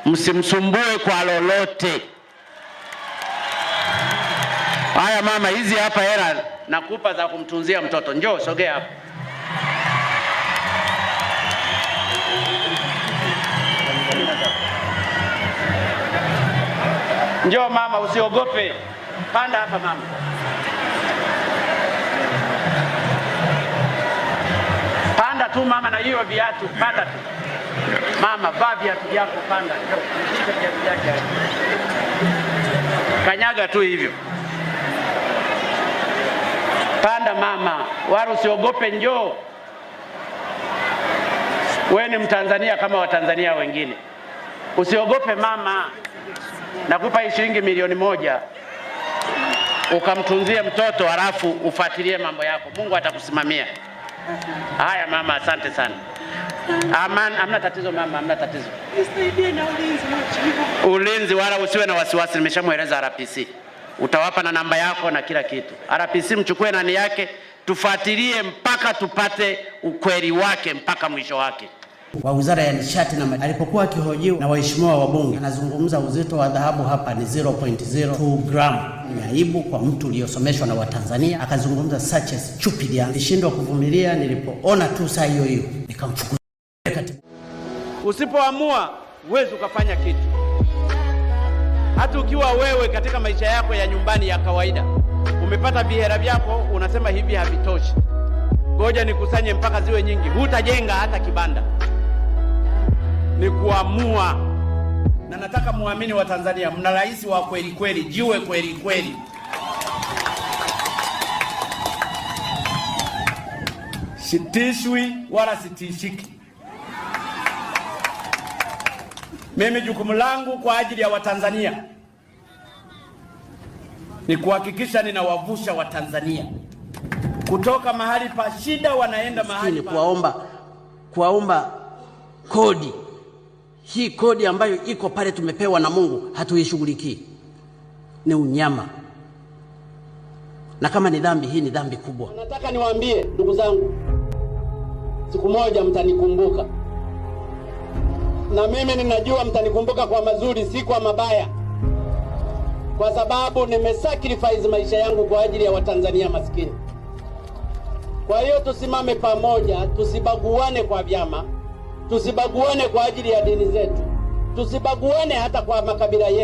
Msimsumbue kwa lolote. Haya mama, hizi hapa hela nakupa za kumtunzia mtoto. Njoo sogea hapa. Njoo mama, usiogope. Panda hapa mama. Panda tu mama, na hiyo viatu, panda tu. Mama, vaa viatu vyako, panda. Njoo, shika viatu vyake. Kanyaga tu hivyo. Panda mama, wala usiogope, njoo. Wewe ni Mtanzania kama Watanzania wengine. Usiogope mama. Nakupa hii shilingi 1,000,000 ukamtunzie mtoto, halafu ufuatilie mambo yako. Mungu atakusimamia. Haya mama, asante sana. Aman, hamna tatizo mama, hamna tatizo. Nisaidie na ulinzi mheshimiwa. Ulinzi wala usiwe na wasiwasi, nimeshamweleza RPC. Utawapa na namba yako na kila kitu. RPC mchukue nani yake, tufuatilie mpaka tupate ukweli wake mpaka mwisho wake. Wa Wizara ya Nishati na Madini alipokuwa akihojiwa na waheshimiwa wabunge, anazungumza uzito wa dhahabu hapa ni 0.02 gram. Ni aibu kwa mtu uliyosomeshwa na Watanzania, akazungumza such as stupid. Nilishindwa kuvumilia, nilipoona tu saa hiyo hiyo nikamfukuza katibu. Usipoamua huwezi ukafanya kitu. Hata ukiwa wewe katika maisha yako ya nyumbani ya kawaida umepata vihela vyako, unasema hivi havitoshi, ngoja nikusanye mpaka ziwe nyingi, hutajenga hata kibanda. Ni kuamua. Na nataka muamini wa Tanzania, mna rais wa kweli kweli, jiwe kweli kweli. Sitishwi wala sitishiki. Mimi jukumu langu kwa ajili ya Watanzania ni kuhakikisha ninawavusha Watanzania kutoka mahali pa shida wanaenda mahali pa Kuwaomba kodi. Hii kodi ambayo iko pale tumepewa na Mungu hatuishughulikii. Ni unyama. Na kama ni dhambi, hii ni dhambi kubwa. Nataka niwaambie ndugu zangu, siku moja mtanikumbuka. Na mimi ninajua mtanikumbuka kwa mazuri, si kwa mabaya. Kwa sababu nimesacrifice maisha yangu kwa ajili ya Watanzania maskini. Kwa hiyo tusimame pamoja, tusibaguane kwa vyama, tusibaguane kwa ajili ya dini zetu, tusibaguane hata kwa makabila yetu.